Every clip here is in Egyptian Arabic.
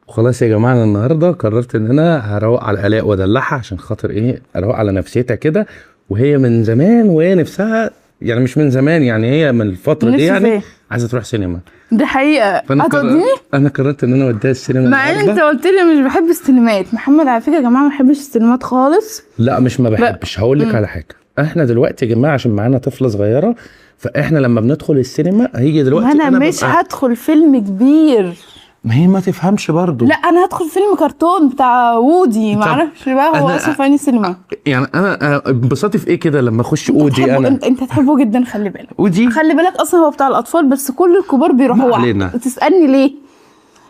وخلاص يا جماعة، انا النهارده قررت ان انا هروق على الاء وادلعها عشان خاطر ايه، اروق على نفسيتها كده. وهي من زمان وهي نفسها، يعني مش من زمان يعني، هي من الفترة دي يعني عايزه تروح سينما. دي حقيقة. هتوديني؟ انا قررت ان انا اوديها السينما. مع ان انت قلت لي مش بحب السينمات. محمد على فكرة يا جماعة ما بحبش السينمات خالص. لا مش ما بحبش، هقول لك على حاجة. احنا دلوقتي يا جماعة عشان معانا طفله صغيرة، فاحنا لما بندخل السينما هيجي دلوقتي انا مش هدخل فيلم كبير. ما هي ما تفهمش برضه. لا انا هدخل فيلم كرتون بتاع وودي، ما اعرفش بقى هو اصلا في انهي سينما. يعني انا انبساطي في ايه كده لما اخش اودي؟ انا انت تحبه جدا، خلي بالك. اودي خلي بالك اصلا هو بتاع الاطفال، بس كل الكبار بيروحوا. تسالني ليه؟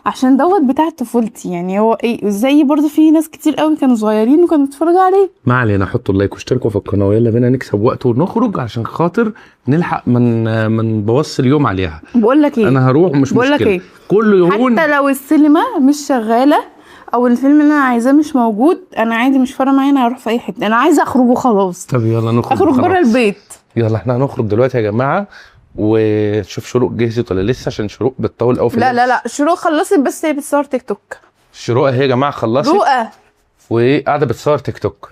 عشان دوت بتاع طفولتي يعني. هو ايه زي برضه في ناس كتير قوي كانوا صغيرين وكانوا بيتفرجوا عليه. ما علينا، حطوا ال like واشتركوا في القناة ويلا بينا نكسب وقت ونخرج عشان خاطر نلحق من بوص اليوم عليها. بقول لك ايه، انا هروح مش مشكلة. بقول لك ايه، كله يهون. حتى لو السينما مش شغالة او الفيلم اللي انا عايزاه مش موجود، انا عادي مش فارقه معايا، انا هروح في اي حتة، انا عايزه اخرج وخلاص. طب يلا نخرج، اخرج بره البيت. يلا احنا هنخرج دلوقتي يا جماعة وشوف شروق جهزت ولا لسه، عشان شروق بتطول قوي في لا لا لا، شروق خلصت بس هي بتصور تيك توك. شروق اهي يا جماعة خلصت رؤى وقاعدة بتصور تيك توك.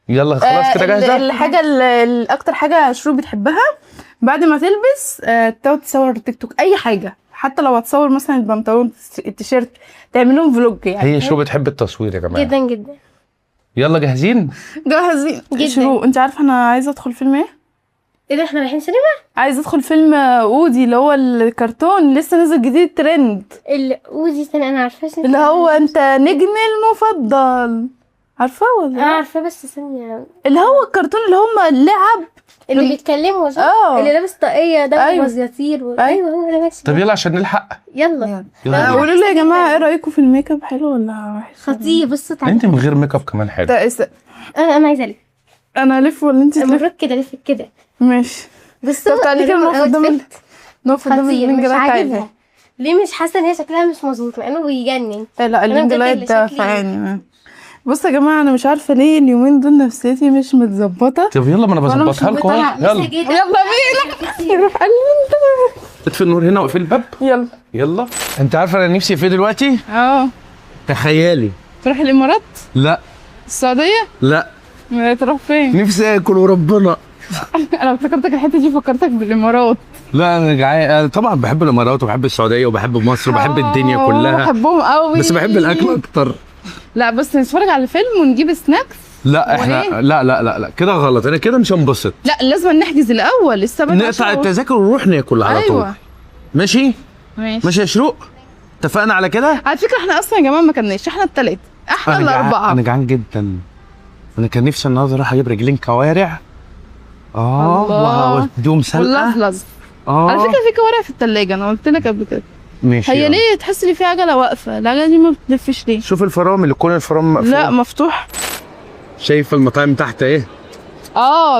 يلا خلاص كده جاهزة. الحاجة الاكتر حاجة شروق بتحبها بعد ما تلبس تقعد تصور تيك توك، اي حاجة، حتى لو هتصور مثلا البنطلون التيشيرت تعملهم vlog يعني. هي شروق بتحب التصوير يا جماعة جدا جدا. يلا جاهزين؟ جاهزين جدا. شروق انت عارفه انا عايزه ادخل فيلم ايه؟ ايه ده، احنا رايحين سينما؟ عايزه ادخل فيلم اودي اللي هو الكرتون لسه نازل جديد ترند. الاودي استنى انا عارفاه، اللي هو انت نجم المفضل، عارفاه ولا؟ اه عارفاه، بس استني، اللي هو الكرتون اللي هم اللعب اللي بيتكلموا صح؟ اللي لابس طاقية ده. أيوة. وزياطير ايوه هو ده. ماشي طب يلا عشان نلحق. يلا يلا قولوا لي يا جماعة ايه رايكم في الميك اب، حلو ولا وحش؟ خطير. بصوا تعالي انت من غير ميك اب كمان حلو. انا عايزه الف. انا الف ولا انت تلف؟ المفروض كده الف كده. ماشي بس طب تعالي كده نقف قدام، نقف قدام ال ring light. عاجبها ليه؟ مش حاسه ان هي شكلها مش مظبوط مع انه بيجنن. لا ال ring light ده في عيني. بصوا يا جماعة انا مش عارفه ليه اليومين دول نفسيتي مش متظبطه. طب يلا ما انا بظبطها لكم. يلا يلا بينا نروح. اطفي النور هنا واقفل الباب. يلا يلا. انت عارفه انا نفسي في ايه دلوقتي؟ اه تخيلي. تروح الامارات؟ لا. السعودية؟ لا. تروح فين؟ نفسي اكل وربنا. انا افتكرتك الحتة دي، فكرتك بالامارات. لا انا جعان طبعا، بحب الامارات وبحب السعودية وبحب مصر وبحب الدنيا كلها، بحبهم قوي، بس بحب الاكل اكتر. لا بس نتفرج على فيلم ونجيب snacks. لا احنا لا لا لا لا كده غلط، انا كده مش هنبسط. لا لازم نحجز الاول السبت، نقطع التذاكر ونروح ناكل على طول. ايوه ماشي ماشي يا شروق، اتفقنا على كده؟ على فكرة احنا اصلا يا جماعة ما كناش، احنا الثلاثة، احنا الاربعة. انا جعان جدا، انا كان نفسي النهارده اروح اجيب رجلين كوارع. واديهم سلقه واللفلز. على فكرة في كوارع في الثلاجة، انا قلت لك قبل كده. ماشي. هي ليه تحس ان في عجله واقفة؟ العجلة دي ما بتلفش ليه؟ شوف الفرامل، اللي كل الفرامل مقفول. لا مفتوح. شايفه المطاعم تحت ايه؟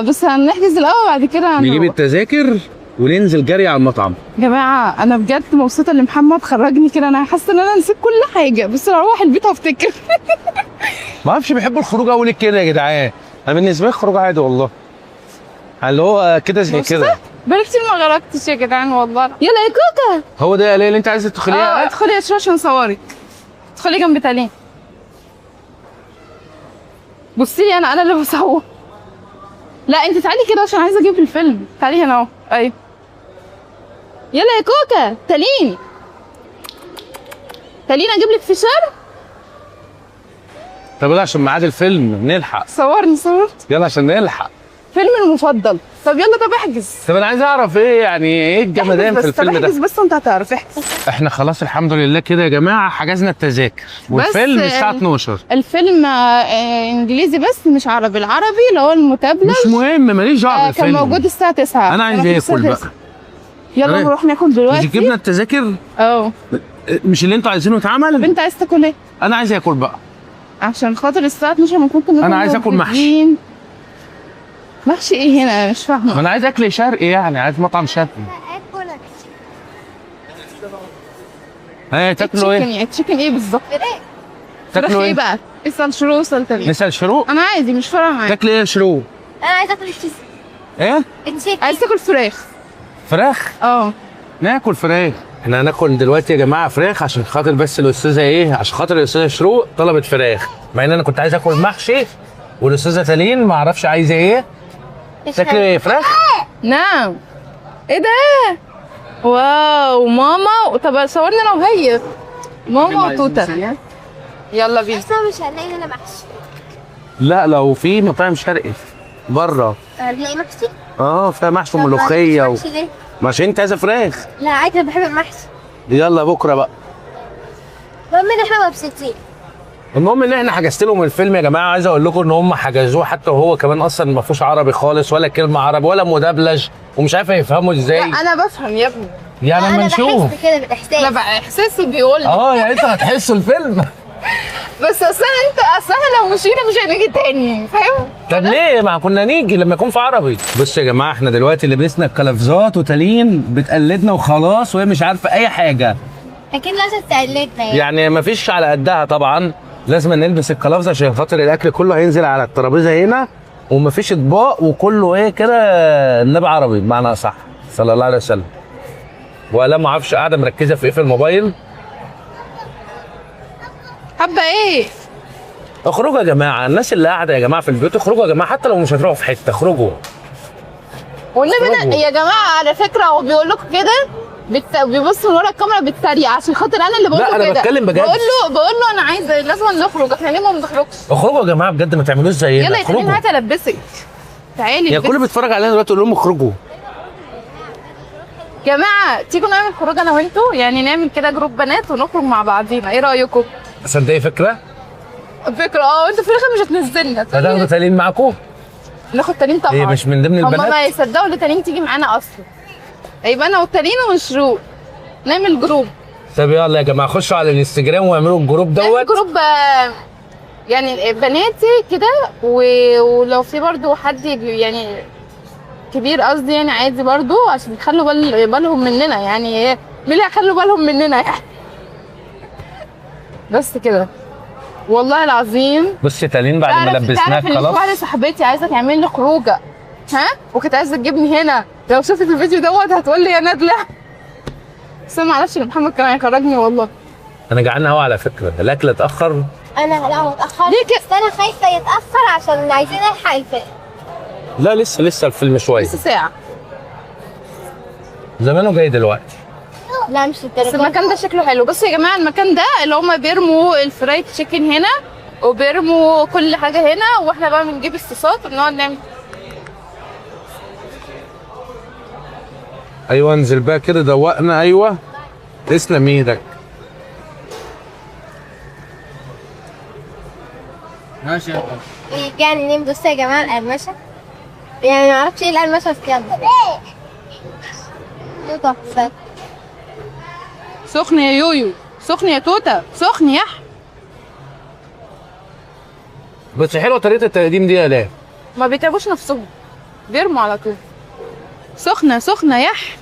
بس هنحجز الاول بعد كده نجيب التذاكر وننزل جري على المطعم. يا جماعة انا بجد مبسوطة ان محمد خرجني كده، انا حاسه ان انا نسيت كل حاجة، بس لو اروح البيت هفتكر. ما اعرفش بيحبوا الخروج قوي ليه كده يا جدعان؟ انا بالنسبة لي الخروج عادي والله، اللي هو كده زي كده. بقالي كتير ما غرقتش يا جدعان والله. يلا يا كوكا. هو ده اللي انت عايزه تدخليها؟ ادخلي يا شروق عشان اصورك. ادخلي جنب تالين. بصي لي انا اللي بصور. لا انت تعالي كده عشان عايزه اجيب الفيلم. تعالي هنا اهو. ايوه يلا يا كوكا. تالين تالين اجيب لك فشار؟ طب يلا عشان ميعاد الفيلم نلحق. صورني صورت. يلا عشان نلحق. فيلم المفضل. طب يلا، طب احجز. طب انا عايز اعرف ايه يعني ايه الجمدان في الفيلم ده؟ احجز بس وانت هتعرف. احجز. احنا خلاص الحمد لله كده يا جماعة حجزنا التذاكر والفيلم الساعة 12. الفيلم انجليزي بس مش عربي، العربي اللي هو المتابلج مش مهم، ماليش دعوه بالفيلم. كان موجود الساعة 9. انا عايز اكل بقى. يلا نروح ناكل دلوقتي. مش جبنا التذاكر؟ اه. مش اللي انتوا عايزينه اتعمل؟ طب انت عايز تاكل ايه؟ انا عايز اكل بقى عشان خاطر الساعة 12 المفروض كنا. انا عايز اكل محشي. محشي ايه هنا؟ مش فاهمه. ما انا عايز اكل شرقي يعني، عايز مطعم شرقي. ايه تاكلوا ايه؟ chicken ايه بالظبط؟ تاكلوا ايه بقى؟ اسال شروق واسال تاني. نسال شروق؟ انا عادي مش فارقه معايا. تاكلي ايه يا شروق؟ انا عايزه اكل chicken. ايه؟ عايز تاكل فراخ. فراخ؟ اه ناكل فراخ. احنا هناكل دلوقتي يا جماعة فراخ عشان خاطر بس الاستاذة ايه، عشان خاطر الاستاذة شروق طلبت فراخ، مع ان انا كنت عايز اكل محشي، والاستاذه تالين ما اعرفش عايزه ايه. تاكلي ايه، فراخ؟ نعم. ايه ده؟ wow ماما. طب صورنا انا وهي، ماما وتوته. يلا بينا. اصلا مش هنلاقي هنا محشي. لا لو في مطاعم شرقي بره هنلاقي محشي. اه فيها محشي وملوخيه ماشي. انت عايزه فراخ؟ لا عادي انا بحب المحشي. يلا بكره بقى. المهم ان احنا مبسوطين. المهم ان احنا حجزت لهم الفيلم يا جماعة. عايز اقول لكم ان هم حجزوه حتى وهو كمان اصلا ما فيهوش عربي خالص، ولا كلمة عربي ولا مدبلج، ومش عارف يفهموا ازاي. لا انا بفهم يا ابني. يعني اما نشوف. انا بحس كده بالاحساس. لا بقى احساسي بيقول لي. يعني انتوا هتحسوا الفيلم. بس اصل انت اصل لو مشينا مش هنيجي تاني، فاهم؟ طب ليه؟ ما كنا نيجي لما يكون في عربي. بصوا يا جماعة احنا دلوقتي لبسنا القفازات وتالين بتقلدنا وخلاص، وهي مش عارفه اي حاجة. اكيد لازم تقلدنا يعني ما فيش على قدها طبعا، لازم نلبس القفاز عشان خاطر الاكل كله هينزل على الترابيزة هنا، ومفيش اطباق، وكله ايه كده النبي عربي بمعنى اصح صلى الله عليه وسلم. ولا ما اعرفش قاعدة مركزه في ايه في الموبايل. حابة ايه؟ اخرجوا يا جماعة، الناس اللي قاعدة يا جماعة في البيوت اخرجوا يا جماعة، حتى لو مش هتروحوا في حتة اخرجوا. والنبي يا جماعة على فكرة هو بيقول لكم كده، بيبص من ورا الكاميرا بيتريق عشان خاطر انا اللي بقول له كده. لا انا بتكلم بجد، بقول له انا عايزه لازم نخرج، احنا ليه ما بنخرجش؟ اخرجوا يا جماعة بجد، ما تعملوش زينا. يلا يا تالين هات البسك، تعالي. يا كل بيتفرج علينا دلوقتي قول لهم اخرجوا. جماعة تيجوا نعمل خروج انا وانتوا، يعني نعمل كده group بنات ونخرج مع بعضينا، ايه رايكم؟ صدقي فكرة؟ فكرة. انتوا في الاخر مش هتنزلنا. هتاخدوا تالين معاكم؟ ناخد تالين طبعا. هي مش من ضمن البنات؟ هما ما يصدقوا ان تالين تيجي معانا اصلا. يبقى انا وتالين وشروق نعمل group. طب يلا يا جماعة خشوا على الانستجرام واعملوا ال group دوت. group يعني بناتي كده، ولو في برضو حد يعني كبير قصدي يعني عادي برضو، عشان يخلوا بالهم مننا، يعني مين اللي هيخلوا بالهم مننا يعني. بس كده والله العظيم. بصي تالين بعد ما لبسناك خلاص. واحدة صاحبتي عايزه تعمل لي خروجه، ها، وكانت عايزه تجيبني هنا، لو شفت الفيديو دوت هتقول لي يا ندله. بس انا ما اعرفش ان محمد كان هيخرجني والله. انا جعان قوي على فكرة، الاكل اتاخر. انا لا هو اتاخر ليه كده؟ بس انا خايفة يتاخر عشان عايزين نلحق الفيلم. لا لسه الفيلم شوية، لسه ساعة زمانه جاي دلوقتي. لا مش للدرجة. بس المكان ده شكله حلو. بصوا يا جماعة المكان ده اللي هما بيرموا الفرايد تشيكن هنا، وبيرموا كل حاجة هنا، واحنا بقى بنجيب الصوصات ونقعد نعمل. ايوه انزل بقى كده دوقنا. ايوه تسلم ايدك. ماشي يعني بصوا يا جماعة القرمشه، يعني ما اعرفش ايه القرمشه في كده. تحفة. سخن يا يويو، سخن يا توته، سخن يا بس حلوة طريقه التقديم دي يا لا. ما بيتعبوش نفسهم، بيرموا على طول. سخنة سخنة يح.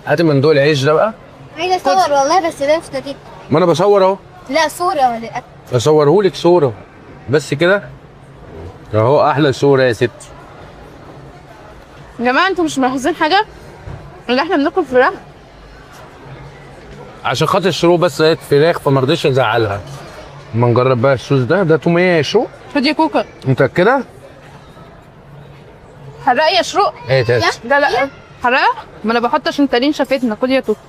هاتي مندوق العيش ده بقى. عايزه اصور والله بس ده مش دقيق. ما انا بصور اهو. لا صوره ولا اكل. بصورهولك صوره بس كده اهو، احلى صوره يا ستي. يا جماعة انتوا مش ملاحظين حاجة؟ اللي احنا بناكل فراخ عشان خاطر الشروق بس لقيت فراخ فما رضيتش ازعلها. اما نجرب بقى الصوص ده، ده توميه يا شروق. خد يا كوكا. متاكدة؟ حرقه يا شروق؟ ايه ده؟ لا لا حرقه؟ ما انا بحط عشان تالين شافتنا. خد يا توتا.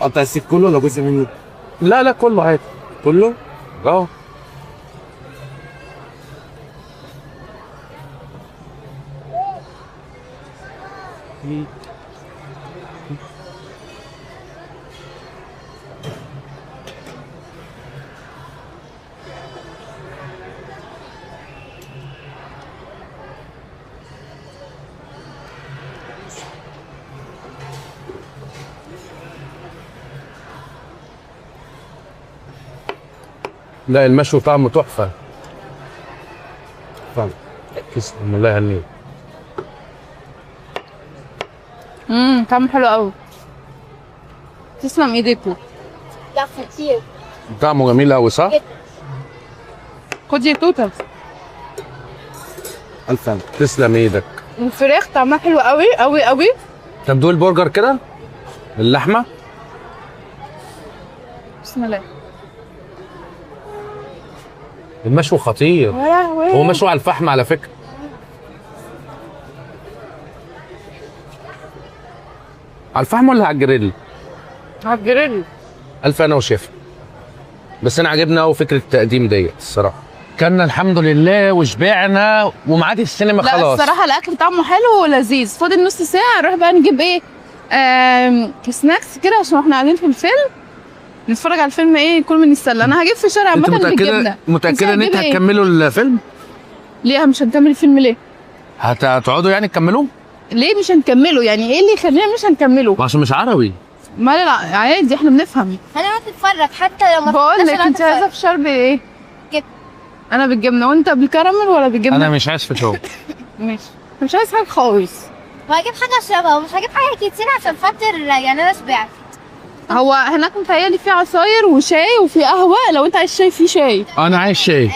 قطع السيف كله ولا جزء منه؟ لا لا كله عادي. كله؟ اه. لا المشوي طعمه تحفة. تسلم، الله يهنيك. طعمه حلو قوي. تسلم ايديكم. لا خطير، طعمه جميل قوي صح؟ خدي يا توته. الف هنا. تسلم ايدك. الفراخ طعمها حلو قوي قوي قوي. طب دوق البرجر كده اللحمة. بسم الله. المشوي خطير، هو مشوي على الفحم على فكرة. على الفحم ولا على الجريل؟ على الجريل. الف انا وشيف. بس انا عجبنا قوي فكرة التقديم ديت الصراحة. كلنا الحمد لله وشبعنا وميعاد السينما خلاص. لا الصراحة الاكل طعمه حلو ولذيذ. فاضل نص ساعة نروح بقى نجيب ايه snacks كده عشان احنا قاعدين في الفيلم نتفرج على الفيلم ايه كل من يتسلى. انا هجيب فشار عامة بالجبنه. متاكدة ان انت هتكملوا الفيلم؟ ليه مش هنكمل الفيلم ليه؟ هتقعدوا يعني تكملوه؟ ليه مش هنكمله؟ يعني ايه اللي يخلينا مش هنكمله؟ عشان مش عربي. ما لا عادي احنا بنفهم. هنقعد نتفرج حتى لو ما بقول لك. انت عايزه فشار بايه؟ جبنه. انا بالجبنه وانت بالكراميل ولا بالجبنه؟ انا مش عايز فشار. ماشي، مش عايز حاجة خالص. وهجيب حاجة اشربها ومش هجيب حاجة كتير عشان خاطر يعني انا شبعت. هو هناك متهيألي في عصاير وشاي وفي قهوة، لو انت عايز شاي في شاي. انا عايز شاي.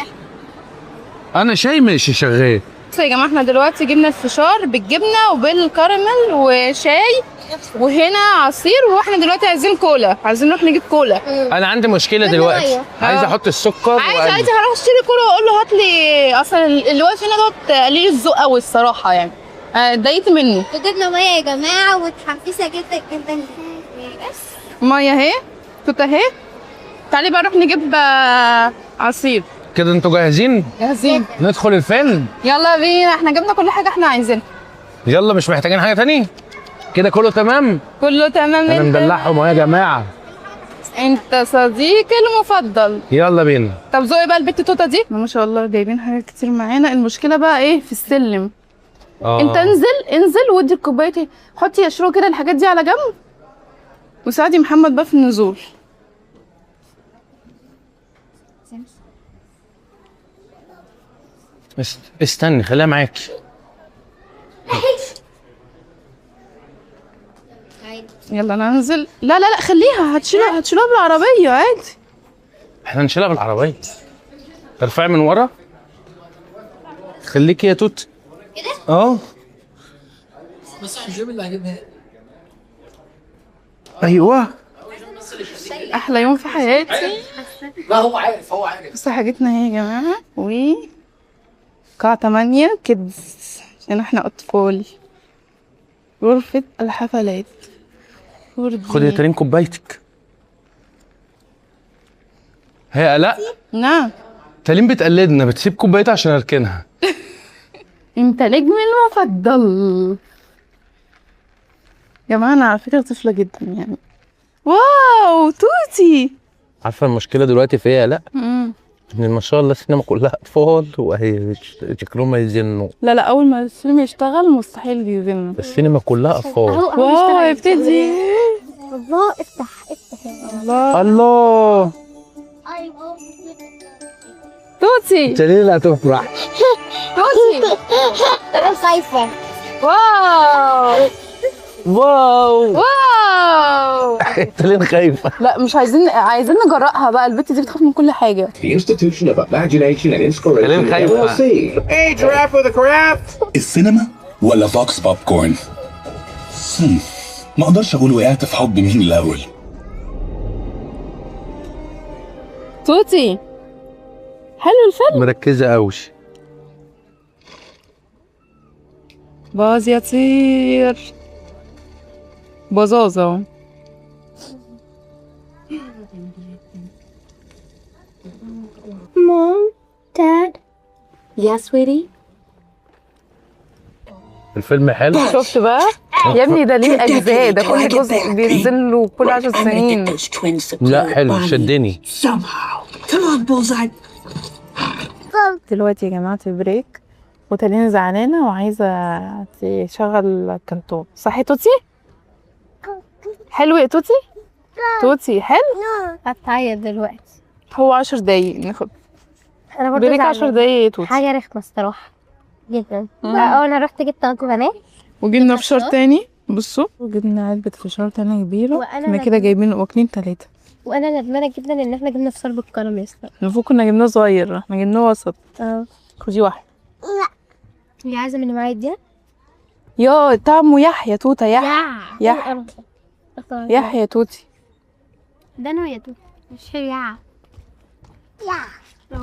انا شاي ماشي شغال. بصوا يا جماعة احنا دلوقتي جبنا الفشار بالجبنه وبالكراميل وشاي وهنا عصير، واحنا دلوقتي عايزين كولا، عايزين نروح نجيب كولا. انا عندي مشكلة دلوقتي، عايز احط السكر. عايز هروح اشتري كولا واقول له هات لي، اصلا اللي واقف هنا دوت قليل الذوق قوي الصراحة يعني، اتضايقت منه. وجبنا مية يا جماعة ومتحمسه جدا جدا. بس مية اهي، توته اهي. تعالي بقى نروح نجيب عصير. كده انتوا جاهزين؟ جاهزين. ندخل الفيلم؟ يلا بينا، احنا جبنا كل حاجة احنا عايزينها. يلا مش محتاجين حاجة تاني؟ كده كله تمام؟ كله تمام. انا مدلعهم اهو يا جماعة. انت صديقي المفضل. يلا بينا. طب ذوقي بقى البت توته دي، ما شاء الله جايبين حاجات كتير معانا. المشكلة بقى ايه في السلم. انت انزل وادي الكوباية، حطي يا شروق كده الحاجات دي على جنب وساعدي محمد بقى في النزول. استني خليها معاكي. يلا انا انزل. لا لا لا خليها، هتشيلوها بالعربية عادي. احنا نشيلها بالعربية. ترفعي من ورا. خليكي يا توت كده. اه بس هجيب اللي هجيبها. ايوه احلى يوم في حياتي. لا هو عارف، هو عارف. بصوا حاجتنا اهي يا جماعة، و قاعة 8 kids عشان احنا اطفال. غرفة الحفلات. خدي يا ترين كوبايتك. هي آلاء؟ نعم. تالين بتقلدنا، بتسيب كوبايتها عشان اركنها. انت نجمي المفضل. يا جماعة انا على فكرة طفلة جدا يعني. wow توتي. عارفة المشكلة دلوقتي في ايه يا آلاء؟ ان ما شاء الله السينما كلها اطفال وهي شكلهم يزنوا. لا لا اول ما الفيلم يشتغل مستحيل يزنوا. السينما كلها اطفال. wow هيبتدي. الله افتح افتح. الله الله. توتي انت ليه لا تفرح؟ توتي انا خايفة. wow wow wow. انت ليه خايفة؟ لا مش عايزين، عايزين نجرأها بقى، البت دي بتخاف من كل حاجة. The Institution of Imagination and Inspiration LLC. Hey, giraffe with a craft. السينما ولا فوكس بوب كورن؟ ما اقدرش اقول وقعت في حب مين الاول. توتي حلو الفيلم. مركزه قوي. باظ يا طير. بزازة. Mom, Dad. Yes, sweetie. الفيلم حلو. شفت بقى يا ابني ده ليه اجزاء، ده كل جزء بينزل له كل 10 سنين. لا حلو شدني. دلوقتي يا جماعة في break، وتالين زعلانة وعايزه تشغل كرتون. صح يا توتي؟ حلو يا توتي؟ توتي حلو؟ هتعيط دلوقتي. هو 10 دقايق ناخد انا برضه break 10 دقايق يا توتي. حاجة رخمة الصراحة. جدا. انا رحت جبت بنات وجبنا فشار تاني. بصوا وجبنا علبة فشار تانية كبيرة. احنا كده جايبين واكلين 3. وانا ندمانة جدا ان احنا جبنا فشار بالكرم يا اسطى. المفروض كنا جبناه صغير، احنا جبناه وسط. خدي واحد. لا اللي عايزة من اللي معايا دي. يا طعمه يح يا توتة، يح يح يح يا توتي. ده انا يا توتي مش حلو. يا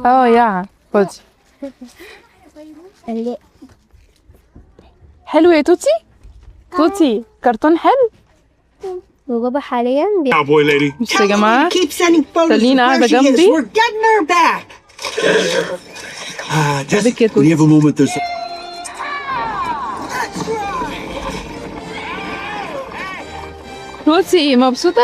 يا يا خدي. حلو يا توتي. توتي كرتون حلو. وبابا حاليا بصوا يا جماعة تالين قاعدة جنبي. توتي مبسوطة؟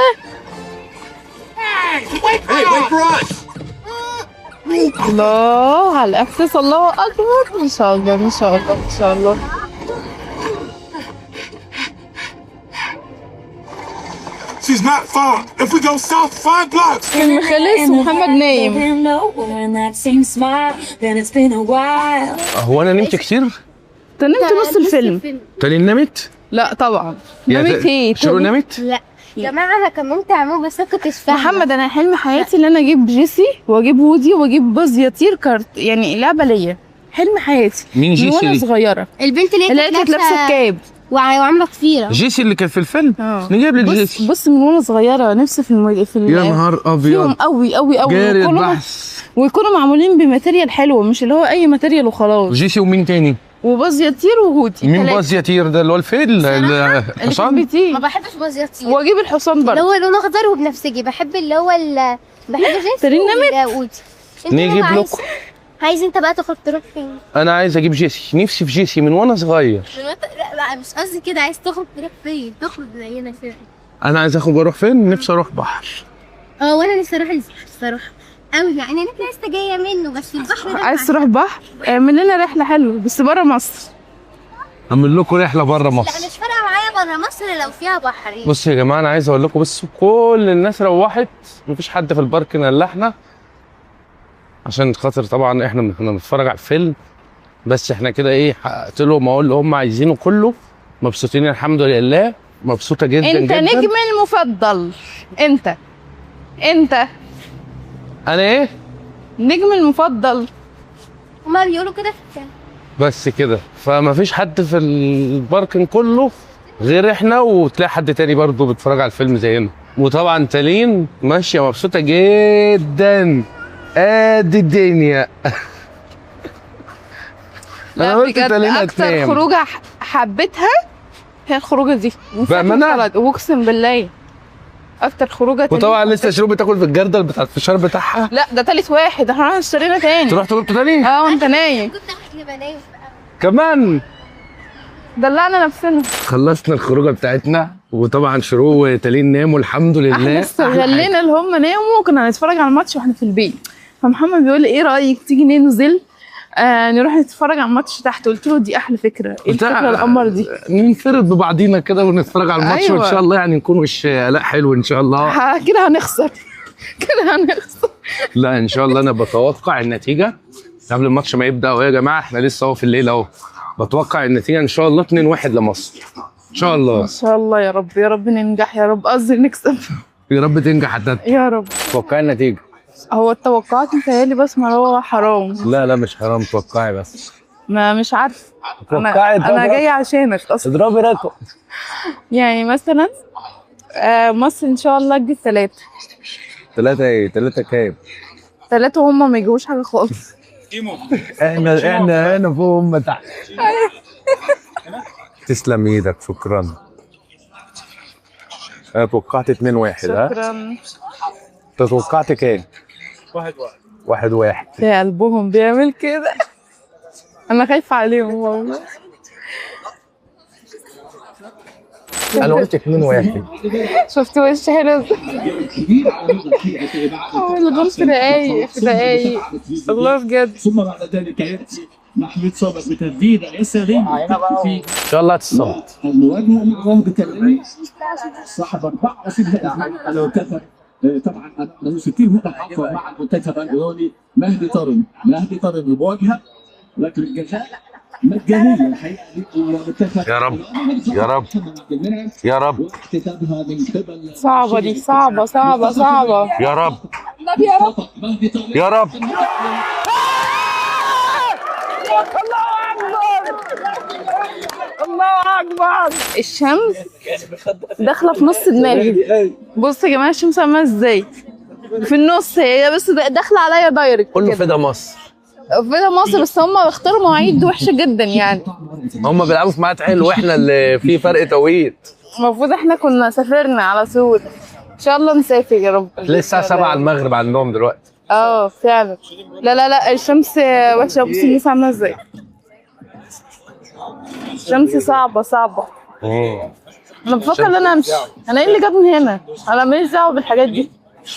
الله على الإحساس، الله أكبر. إن شاء الله إن شاء الله إن شاء الله. She's not far. If we go south 5 blocks. الفيلم خلص ومحمد نايم. هو أنا نمت كتير؟ أنت نمت نص الفيلم. تالين نمت؟ لا طبعا. نمت ايه؟ شروق نمت؟ لا يا جماعة أنا كان ممتع موت بس أنا كنتش فاهمة. محمد أنا حلم حياتي إن أنا أجيب جيسي وأجيب وودي وأجيب باز يطير كارت، يعني لعبة ليا. حلم حياتي. مين جيسي؟ من وأنا صغيرة. البنت اللي كانت لابسة ال cap وعامله ضفيرة. جيسي اللي كان في الفيلم. نجيب لك جيسي. بص من وانا صغيرة نفسي في يا نهار ابيض فيهم قوي قوي قوي. جاري البحث. ويكونوا معمولين ب material حلو، مش اللي هو اي material وخلاص. جيسي ومين تاني؟ وباز يطير وهودي. مين باز يطير ده؟ اللي هو الفيل الحصان؟ ما بحبش باز يطير. واجيب الحصان برضه اللي هو لونه اخضر وبنفسجي. بحب اللي هو بحب جيسي وودي. نجيب لكم. عايز انت بقى تخرج تروح فين؟ انا عايز اجيب جيسي، نفسي في جيسي من وانا صغير. لا مش قصدي كده، عايز تخرج تروح فين؟ تخرج زينا كده. انا عايز اخرج اروح فين؟ نفسي اروح بحر. وانا نفسي اروح البحر الصراحة قوي، يعني انا لسه جاية منه بس البحر ده. عايز تروح بحر؟ اعمل لنا رحله حلوة بس بره مصر. اعمل لكم رحله بره مصر. لا مش فارقه معايا بره مصر لو فيها بحر. بصوا يا جماعة انا عايز اقول لكم، بس كل الناس روحت، مفيش حد في ال parking الا احنا، عشان خاطر طبعا احنا بنتفرج على الفيلم. بس احنا كده ايه، حققت لهم اهو اللي هم عايزينه كله، مبسوطين الحمد لله. مبسوطة جدا انت جدا. نجم المفضل. انت انا ايه؟ نجم المفضل. هما بيقولوا كده في الفيلم بس كده. فما فيش حد في ال parking كله غير احنا، وتلاقي حد تاني برضه بيتفرج على الفيلم زينا. وطبعا تالين ماشية مبسوطة جدا قد الدنيا. لا بجد اكتر خروجه حبيتها هي الخروجه دي بامانه، واقسم بالله اكتر خروجه. وطبعا لسه شروق بتاكل في الجردل بتاع الفشار بتاعها. لا ده تالت واحد، احنا اشترينا تاني. تروح جبته تاني؟ وانت نايم. كنت بنايم كمان. دلعنا نفسنا. خلصنا الخروجه بتاعتنا، وطبعا شروق وتالين ناموا الحمد لله. احنا استغلينا اللي هم ناموا وكنا هنتفرج على الماتش واحنا في البيت. فمحمد بيقول لي ايه رايك تيجي ننزل نروح نتفرج على الماتش تحت؟ قلت له دي احلى فكرة، ايه الفكرة القمر دي؟ ننفرد ببعضينا كده ونتفرج على الماتش. أيوة. وان شاء الله يعني نكون وش لا حلو ان شاء الله. كده هنخسر. كده هنخسر. لا ان شاء الله انا بتوقع النتيجة قبل الماتش ما يبدا اهو يا جماعة، احنا لسه اهو في الليل اهو. بتوقع النتيجة ان شاء الله 2-1 لمصر ان شاء الله. ان شاء الله يا رب، يا رب ننجح يا رب، قصدي نكسب. يا رب تنجح حتى يا رب. توقعي النتيجة. هو التوقعات متهيألي بس ما هو حرام. لا لا مش حرام، توقعي بس. ما مش عارفه. انا جاية عشانك اصلا. اضربي رقم. يعني مثلا مصر ان شاء الله تجيب 3. 3 ايه؟ 3 كام؟ 3 وهم ما يجيبوش حاجة خالص. احنا هنا فوق هم تحت. تسلم ايدك، شكرا. انا توقعت 2-1. ها؟ شكرا. انت توقعت كام؟ 1-1. 1-1. يا قلبهم بيعمل كده. انا خايفة عليهم والله. انا قلت 2-1. شفت وش حلو ازاي؟ هو الجول في دقايق، في دقايق والله بجد. ثم بعد ذلك ياتي محمود صابر بتسديده يسارية ان شاء الله هتصد. المواجهة مع بالتمرير صاحب 24 هدف على المنتخب، طبعا 60 هدف مع المنتخب الايراني مهدي طارمي. مهدي طارمي المواجهة ركلة جزاء. مجانية. يا رب يا رب يا رب. صعبة دي، صعبة صعبة صعبة. يا رب يا رب. الله أكبر الله أكبر. الشمس داخلة في نص دماغي. بصوا يا جماعة الشمس عاملة ازاي في النص، هي بس داخلة عليا direct. كله فدا مصر، فدا مصر، بس هم اختاروا مواعيد وحشة جدا يعني. هم بيلعبوا في ميعاد حلو واحنا اللي في فرق توقيت. المفروض احنا كنا سافرنا على طول. ان شاء الله نسافر يا رب. لسه الساعة 7 المغرب عندهم دلوقتي. اه فعلا. لا لا لا الشمس وحشة. بصي الناس عاملة ازاي. الشمس صعبة صعبة. انا بفكر ان انا امشي. انا ايه اللي جابني هنا؟ انا ماليش دعوة بالحاجات دي.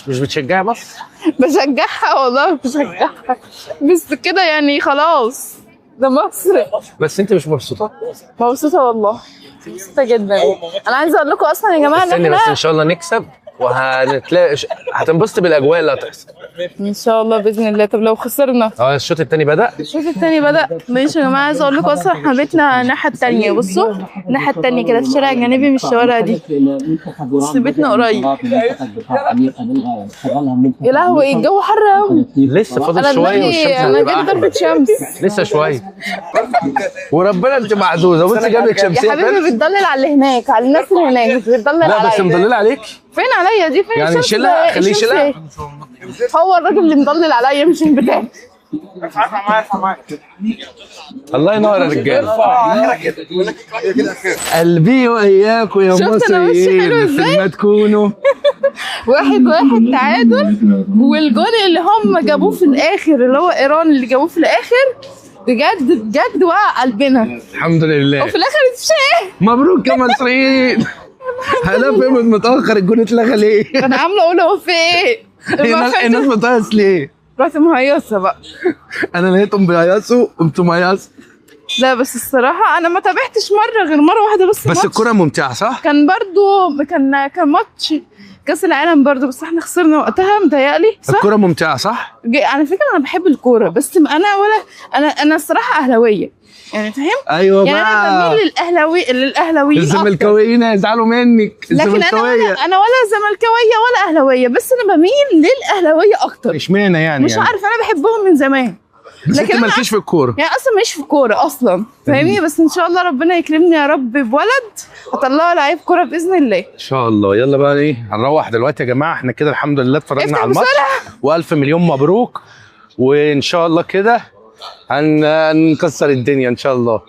مش بتشجعي مصر؟ بشجعها والله بشجعها، بس كده يعني خلاص ده مصر. بس انت مش مبسوطة؟ مبسوطة والله، مبسوطة جدا. انا عايزه اقول لكم اصلا يا جماعة ان احنا بس ان شاء الله نكسب وهنتلاقي، هتنبسط بالاجواء اللي هتحصل ان شاء الله باذن الله. طب لو خسرنا؟ الشوط الثاني بدا. الشوط الثاني بدا. ماشي يا جماعة، عايزه اقول لكم اصلا احنا بيتنا الناحية الثانية. بصوا الناحية الثانية كده في الشارع الجانبي من الشوارع دي، بس بيتنا قريب. يا لهوي الجو حر قوي. لسه فاضل شوية والشمس انا جالي ضربه شمس. لسه شوية وربنا انت معزوزه. بصي جابلك شمسية يا حبيبي، بتضلل على اللي هناك، على الناس اللي هناك بتضلل عليا. لا بس مضلله عليك. فين عليا دي؟ فين يعني؟ شيلها، خليه يشيلها. هو الراجل اللي مضلل عليا مش البتاع. ارفع معايا. الله ينور يا رجاله. قلبي واياكم يا مصريين في ما تكونوا. 1-1 تعادل، والجون اللي هم جابوه في الاخر اللي هو ايران اللي جابوه في الاخر بجد بجد وقع قلبنا. الحمد لله. وفي الاخر اتشاه. مبروك يا مصريين. انا فهمت متاخر الجون اتلغى ليه. انا عامله اقول هو في ايه؟ الناس بتهيص ليه؟ رحت مهيصه بقى. انا لقيتهم بيهيصوا قمت مهيصه. لا بس الصراحة انا ما تابعتش مرة غير مرة واحدة بس. بس الكورة ممتعة صح؟ كان برضو كان ماتش كاس العالم برضو، بس احنا خسرنا وقتها متهيألي صح؟ الكورة ممتعة صح؟ على فكرة انا بحب الكورة، بس انا ولا انا الصراحة اهلاويه يعني، فاهم؟ ايوه يعني انا بميل للاهلاويين. الزملكاويين هيزعلوا منك. لكن انا ولا زملكاويه ولا اهلاويه، بس انا بميل للاهلاويه اكتر. اشمعنى يعني؟ مش عارفه، انا بحبهم من زمان. بس انت مالكيش في الكورة يعني اصلا ماليش في الكورة اصلا، فاهمني؟ بس ان شاء الله ربنا يكرمني يا رب بولد اطلعه لعيب كورة باذن الله ان شاء الله. يلا بقى ايه، هنروح دلوقتي يا جماعة. احنا كده الحمد لله اتفرجنا على الماتش، والف مليون مبروك، وان شاء الله كده هنكسر الدنيا ان شاء الله.